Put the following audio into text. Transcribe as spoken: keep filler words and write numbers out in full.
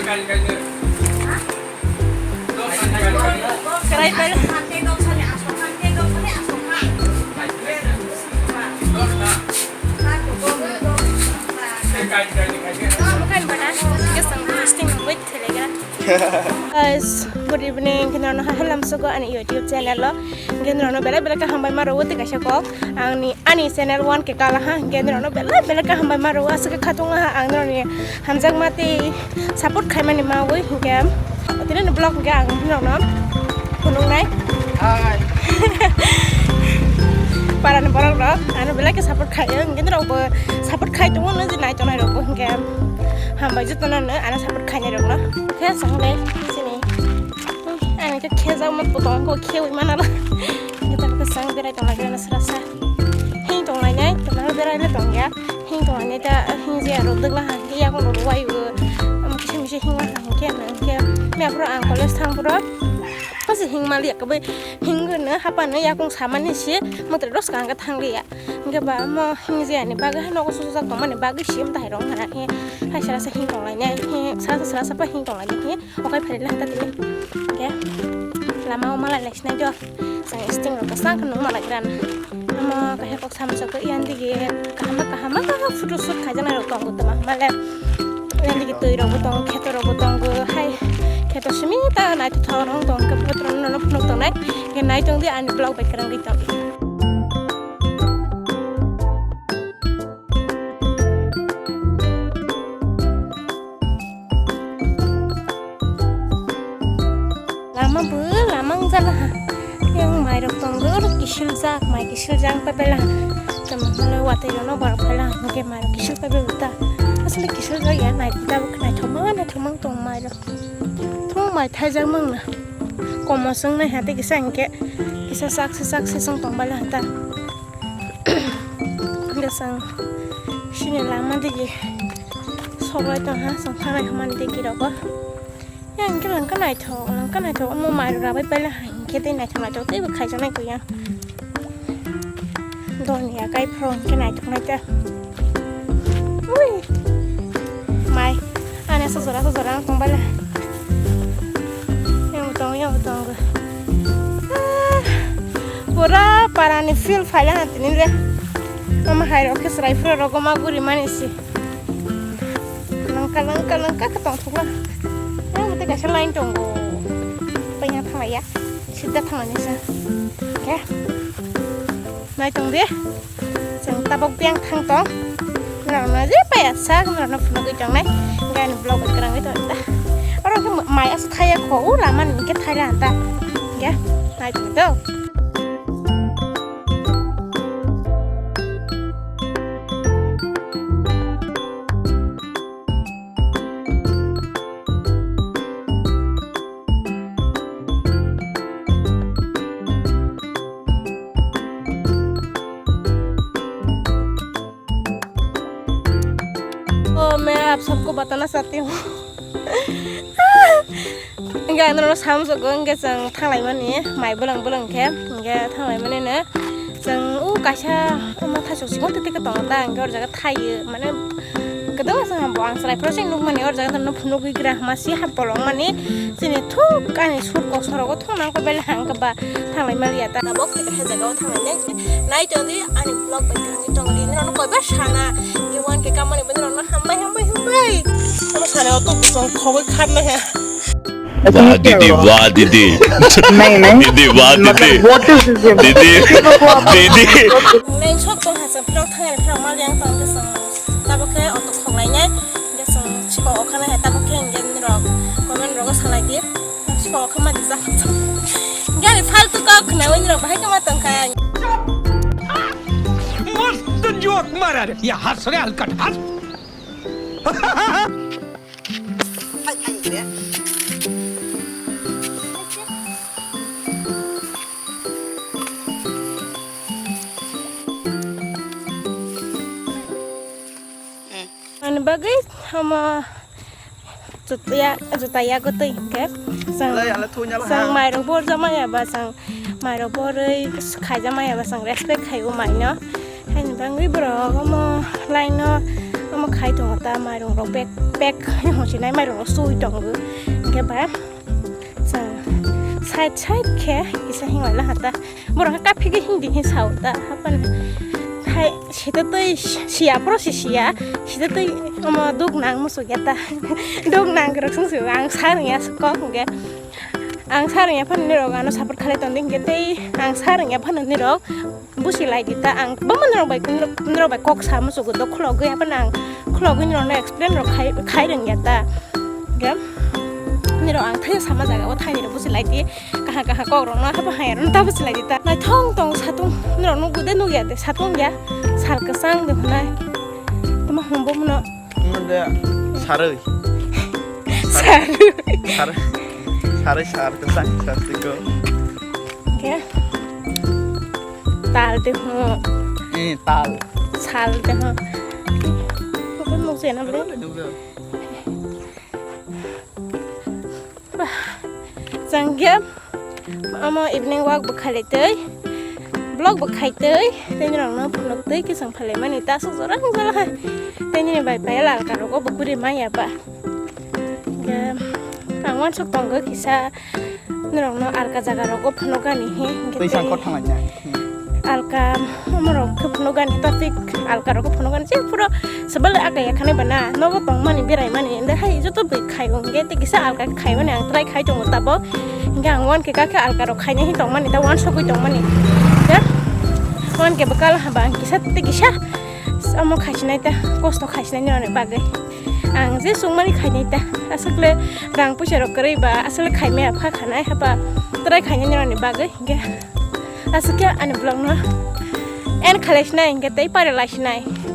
Kwrai pai. Guys, good evening. Khe norno hai lamsogo ani YouTube channel o. Khe norno belai belai kaham bai ma rwo tei kaisa kok. Ani, ani channel one K kala ha, hingke norokno belai belai kaham bai ma rwo, aswk khe khatung ha, ang norokni hamjakma tei support khaimani mawi, hingke tini ni vlog hingke ang norokno phunuknai. Hai. Parani borok rok ano belai khe support khaio, hingke norokbo support khai tongo, nw je nai tongnai rokbo hingke hambai jotono ano support khainai rokno. Khe aswk le chini, ang khe khejak ma botong khe khewi mana la. Hingke tamo khe sang berai tonglaikhe srasa. Hing tonglainai, tonglainai berai le tongya. Hing tonglainai ta, hing je aro dwgla ha, hing yakung rok wai o. Amo kisa misa hing ma ha, hing khe, hing khe. Mia phuru ang college thang phuru. Kasi hing mali ya, kabai hing no hapa no yakung samani si, matre dos kang ka thang liya. Hing khe ba mo hing je ani bagwi ha nogo susu jak tongmani bagwi si, am ta hai rong ha, hing. Hai srasa hing tonglainai, hing srasa srasa pa hing tonglainai, hing. Okai phaile hata tini. Hingke lama o malai lai sinai do. Sang sting rok kwchang khe nung malai gran. Amo kaisa kok samsok khe yan digi kahama kahama photo shoot khaijaknai rok tongo tama male. Yan digi twi rok bo tongo, kheto rok bo tongo. Hai kheto simi ta naithothok rok tongo khe photo rok no phunuk tongnai. Hingke nai tongdi ani vlog bai kwrwngwi tongdi. Lama bo lama wng jala ha. Yang mai rok tongo, oro kisil jak, mai kisil jak, pai pai la. Tamo hwnle watwi rok no borok phai la, hwnkhe mai rok kisil pai pai ta. Aswk kisil jak ya, nai ta bo naithok ma, naithok ma tong mai rok. Thung mai thai jak mang na. Komo swng nai ha tei kisa hwnkhe, kisa sak se, sak se swng tong bai la ha ta. Hingke chwng chini lama digi soklai tongha, chwng thangnai hwnmani digi rogo. Yang hingke langka naithok, langka naithok, omo mai rok rabai paila hai hingke tei naithok naithok teibo khaijaknai koi yang. Doniya kai phoro hingke naithok nai ta. Ui. Mai. Ani aswk jora, aswk jora wng tong bai le. Yang bo tongo, yang bo tongo. Ah, pura parani field phaila ha tini le. Mama hai rok khe chwrai phuru rok goma guri mani se. Langka, langka, langka khe tong thok la. Yang bo tei kaisa line tongo. Pai ya thang ya. Sida thang ni se. Khe. Nai tong de. Chwng tabok biyang thang tong. Norokno je paya sak norokno phunugwi tongnai. Hingke ani vlog bai kwrwngwi tong ta. Oro khe mai aswk thaya kho, o lama ni hingke thaila anta. Hingke nai tong do. ओ, मैं आप सबको बताना चाहती हूँ। Hingke ang norok samsok go, hingke chwng thanglaimani, mai bwlang bwlang khe, hingke thanglaimani no chwng o kaisa ma thaichuk chikon tete khe tongo ta, hingke oro jaga thaio, mane kwdwng se bo ang chwrai phuru se nukmani, oro jaga no phunugwi gra hama si hap bolong mani, chini thuk ani sur kok sorogo thung nang khe bele hang khe ba thanglai maliya ta. Tabok khe kaisa jaga o thanglainai, nai tongdi ani vlog bai kwrwngwi tongdi, norokno koibar sana, hingke one K kamani bai norokno hambai, hambai, hambai. Ano sana o tok bwsong khogoi kharna he. वाह दीदी, वाह दीदी। नहीं, नहीं। दीदी, वाह दीदी। मतलब, what is this? दीदी, दीदी। Neng sok tong ha, sa pirok thang, pirok mal yang tong, sa, tabok khe auto khok lai nai, sa, chiko okha nai, tabok khe hingke nirok comment rogo salai di, chiko okha ma di sa. Gari faltu kok khna win rok bahai kama tong kha. मस्त जोक मारा रे, ये हंस रे हलकट हंस। Ani bagwi omo juta ya, juta ya gotwi hingke. Chwng, chwng mairok borjak maya ba chwng mairok borwi khaijak maya ba chwng respect khai o maino. Haini bangwi borok omo line no Omo khai tongo ta, mairung rok bag bag hwnwi sinai, mairung rok sui tongo. Hwnkhe ba chwng side side khe kisa himlai laha ta. Borok khe kaphikhe hindi hin sao ta. Hapan hai sita twi siya, phoro si siya. Sita twi omo duk nang muchuk ya ta. Duk nang rok sung sung ang sa rwngya kok hwnkhe. Ang sa rwngya phano nirok ano support khalai tongdi hwnkhe tei ang sa rwngya phano nirok busi lai di ta. Ang bama nirok bai, nirok bai kok sa muchuk do khulogwi hapan ang khulogwi nirok no explain rok khai, khai rwngya ta. Hwnkhe nirok ang thai sama jaga o thai nirok busi lai di. Kaha kaha kok rok no hapan hai rok no ta busi lai di ta. Naithong tong satung nirok no gude nukya de satung ya sal kwchang de hwnai. Tama humbo muno. Mande sarui. Sarui. Sarui. Sarui sar kwchang sar tiko. Oke. Tal de ho. Eh, tal. Sal de ho. Kok nuk se na ble. Nukja. Bah, chwng khe omo evening walk bo khailai twi, vlog bo khai twi, tei norok no phunuk twi khe chwng phailaimani ta aswk jora wng jora hai. Tei nini bai payal alka rogo bo kwrwi manya ba. Hwnkhe ang uansuk tongo kisa norok no alka jaga rogo phunukani he. Hwnkhe tei tei sangkot thanglai nai. Alka, omorok khe phunukani topic, alka rok khe phunukani je pura sebal aga ya khani bana nogo tongmani beraimani ende hai joto bwi khai hwnkhe tei kisa alka khe khaimani ang try khai tongo tabok. Hwnkhe ang uankhe kakhe alka rok khainai hin tongmani ta uansugwi tongmani. Te uankhe bwkal haba ang kisa tei kisa omo khaisinai ta kosto khaisinai nini bagwi. Ang je chwngmani khainai ta aswkle rang puisa rok kwrwi ba aswkle khaimaya pha khanai haba try khainai nini bagwi. Hwnkhe aswk khe ani vlog no end khalai sinai hwnkhe tei pare lai sinai.